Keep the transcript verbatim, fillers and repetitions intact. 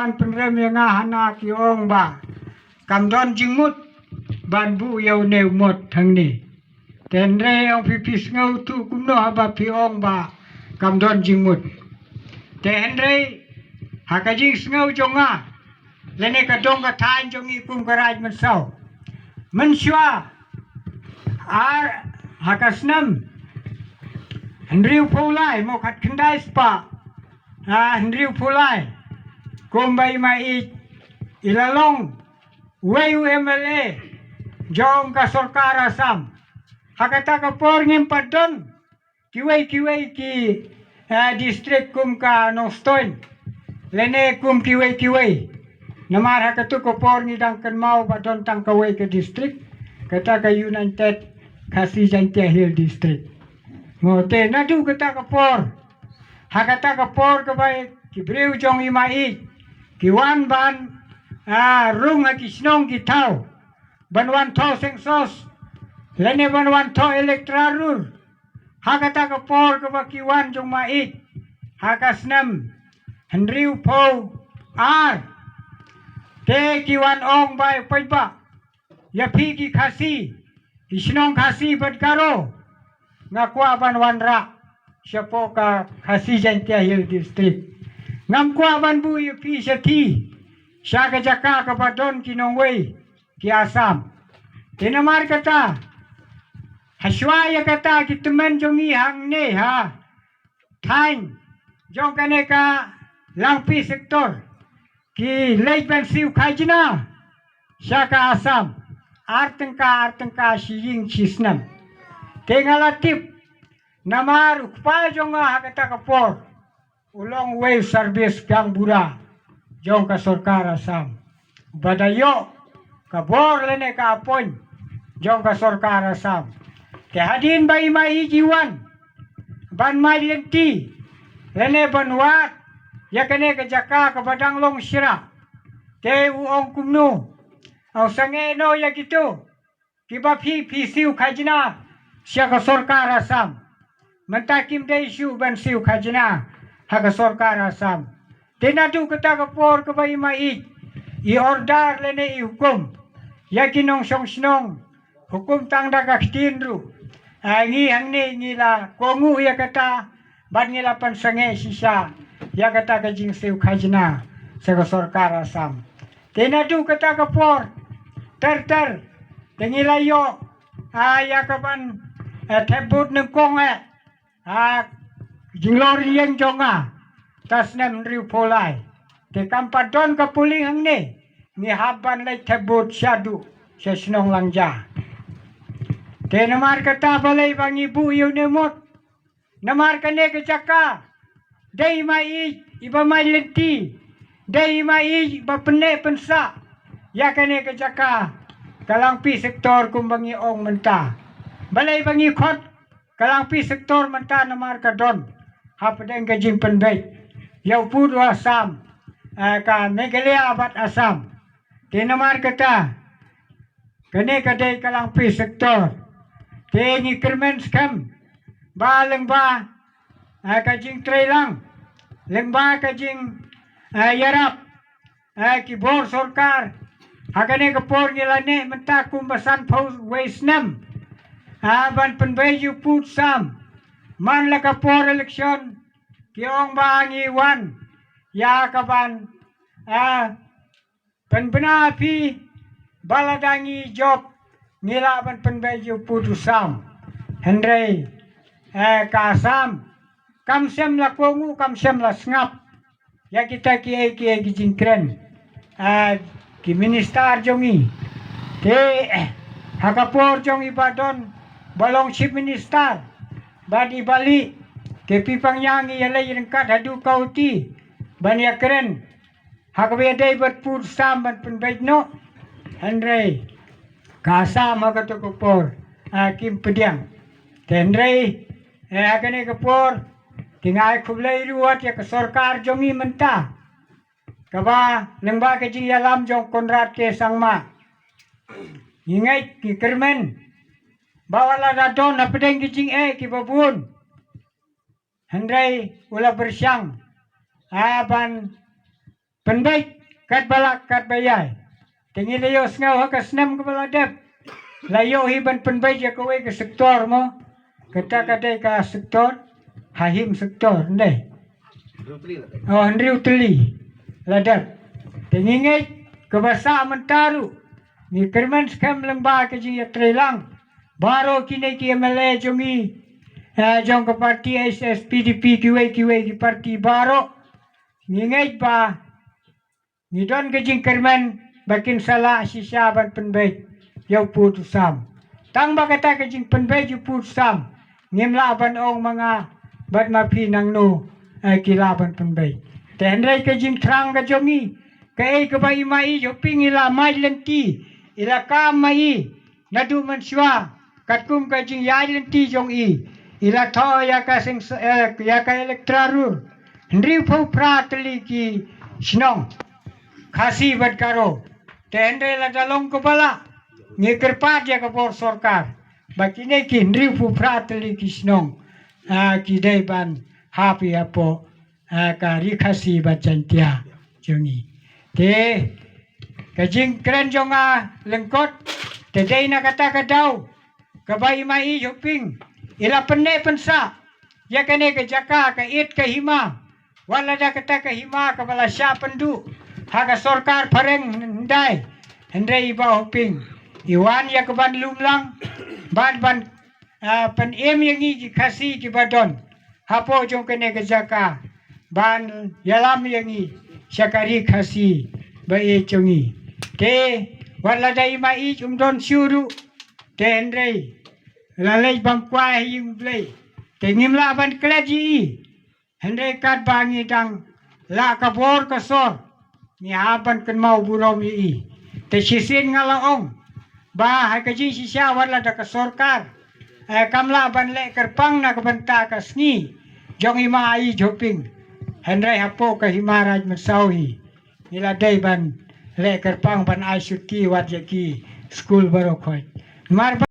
Ban pynrem ïa nga hana ki ong ba kam don jingmut ban buh ïa une u mot hangne. Te hynrei ong phi phi sngew tu kumno haba phi ong ba kam don jingmut. Te hynrei ha ka jingsngew jong nga lane ka dong ka thaiñ jong ngi kum ka Raid Mynsaw, mynshuwa ar ha ka snem hynriew phew lai mo khatkhyndai spah, ah, hynriew phew lai, kumba i ma i i la long wei u M L A jong ka sorkar Assam. Ha kata ka por ngim pat don kiwei kiwei ki, eh, district kum ka Nongstoiñ lane kum kiwei kiwei. Namar ha katu ka por ngi dang kynmaw ba don tang kawei ka district, kata ka United Khasi Jaintia Hill District. Mo te naduh kata ka por, ha kata ka por kaba ki briew jong i ma i ki wan ban, ah, rung ha ki shnong ki thaw ban wan thoh census lane ban wan thoh electoral roll. Ha kata ka por kaba ki wan jong ma i ha ka snem hynriew phew ar, te ki wan ong ba u paidbah, ïa phi ki Khasi, ki shnong Khasi bad Garo, nga kwah ban wanrah shapoh ka Khasi Jaintia Hill District. Ngam kwah ban buh ïa phi shathie sha ka jaka kaba don ki nongwei ki Assam. Te namar kata, ha shuwa ïa kata ki tymmen jong ngi hangne ha thaiñ jong kane ka Langpih sector ki leit ban siew khajna sha ka Assam, ar tyngka ar tyngka shi ïing shi snem. Te nga la tip namar u kpa jong nga ha kata ka por u long uwei u service gaonbura jong ka sorkar Assam, ba da ïoh ka bor lane ka appoint jong ka sorkar Assam. Te hadien ba i ma i i wan ban mai lynti lane ban wad ïa kane ka jaka kaba dang long shrah, te u ong kumno, u sangeh noh ïa kito kiba phi phi siew khajna sha ka sorkar Assam. Mynta kim dei shuh ban siew khajna ha ka sorkar Assam. Te naduh kata ka por kaba i ma i i order lane i hukum ïa ki nongshong shnong, hukum tang da ka ktien ruh. Ah, ngi hangne ngi la kohnguh ïa kata bad ngi la pynsangeh shisha ïa kata ka jingsiew khajna sha ka sorkar Assam. Te naduh kata ka por ter ter te ngi la ïoh, ah, ïa ka ban, eh, thep vote nyngkong, eh, ah, jinglong ïing jong nga ha snem hynriew phew lai. Te kam pat don ka polling hangne, ngi hap ban leit thep vote shaduh sha shnong Langja. Te namar kata balei ba ngi buh ïa une u mot? Namar kane ka jaka dei i ma i iba mai lynti, dei i ma i iba pynneh pynsah ïa kane ka jaka ka Langpih sector kumba ngi ong mynta. Balei ba ngi khot ka Langpih sector mynta? Namar ka don hapdeng ka jingpynbeit ïa u pud u Assam, eh, ka Meghalaya bad Assam. Te namar kata kane ka dei ka Langpih sector. Te ngi kyrmen skhem ba lyngba, eh, ka jingtreilang, lyngba ka jing, eh, ïarap, eh, ki bor sorkar, ha kane ka por ngi la neh mynta kumba san phew wei snem, eh, ban pynbeit ïa u pud u Sam. Man la ka por election ki ong ba ngi wan ïa ka ban, eh, pynbna phi ba lada ngi jop ngi lah ban pynbeit ïa u pud u Sam. Hynrei, eh, ka Assam kam shym la kohnguh, kam shym la sngap ïa kita kiei kiei ki jingkren, eh, ki minister jong ngi. Te, eh, ha ka por jong i ba don ba long chief minister bad i Bali, te phi pang ïa ngi ïaleit ryngkat haduh Guwahati ban ïakren ha kaba ïadei bad pud u Sam ban pynbeit noh. Hynrei ka Assam ha kato ka por, ah, kim pdiang. Te hynrei, eh, ha kane ka por te nga ai khublei ruh wat ïa ka sorkar jong ngi mynta, kaba lyngba ka jingïalam jong Conrad K Sangma ngi ngeit, ngi kyrmen ba wat la da don hapdeng ki jingeh kiba bun, hynrei u la pyrshang, ah, ban pynbeit katba lah katba ïai. Te ngi la ïohsngew ha ka snem kaba la dep, la ïoh hi ban pynbeit ïa kawei ka sektor mo. Kata ka dei ka sektor, ha him sektor, ndei. Oh, hynriew tylli la dep. Te ngi ngeit kaba sah mynta ruh, ngi kyrmen skhem lyngba ka jingïatreilang baroh kine ki M L A jong ngi, eh, jong ka parti H S P D P, kiwei kiwei ki parti baroh. Ngi ngeit ba ngi don ka jingkyrmen ba kin sa lah shisha ban pynbeit ïa u pud u sam. Tang ba kata ka jingpynbeit ïa u pud u sam, ngim lah ban ong ma nga bad ma phi nangno, eh, ki lah ban pynbeit. Te hynrei ka jingthrang ka jong ngi, kaei kaba i Maieit Hoping i la mad lynti, i la kam ma i, naduh mynshuwa, katkum ka jingïaid lynti jong i, i la thoh ïa ka seng, eh, ïa ka electoral roll hynriewphew phra tylli ki shnong Khasi bad Garo. Te hynrei lada long kaba lah, ngi kyrpad ïa ka bor sorkar ba kine ki hynriewphew phra tylli ki shnong, ah, ki dei ban hap ïa hapoh, ah, ka Ri Khasi bad Jaiñtia jong ngi. Te ka jingkren jong nga lyngkot, te dei na kata ka daw kaba i Maieit Hoping i la pynneh pynsah ïa kane ka jaka, ka it ka hima. Wat lada kata ka hima kaba la shah pynduh ha ka sorkar phareng hyndai, hynrei i Bah Hoping i wan ïa ka ban lum lang bad ban, ah, pynim ïa ngi ki Khasi kiba don hapoh jong kane ka jaka ban ïalam ïa ngi sha ka Ri Khasi ba ïeit jong ngi. Te wat lada i Maieit um don shuh ruh, te hynrei la leit ban kwah ha ïing Blei, te ngim lah ban klet ïa i. Hynrei katba ngi dang lah ka bor ka sor, ngi hap ban kynmaw burom ïa i. Te shisien nga la ong ba ha ka jingshisha wat lada ka sorkar, eh, kam lah ban leh kyrpang na ka bynta ka sngi jong i Maieit Hoping, hynrei hapoh ka Hima Raij Mynsaw hi ngi la dei ban leh kyrpang ban ai shuti wat ïa ki skul baroh khoit. Namar ba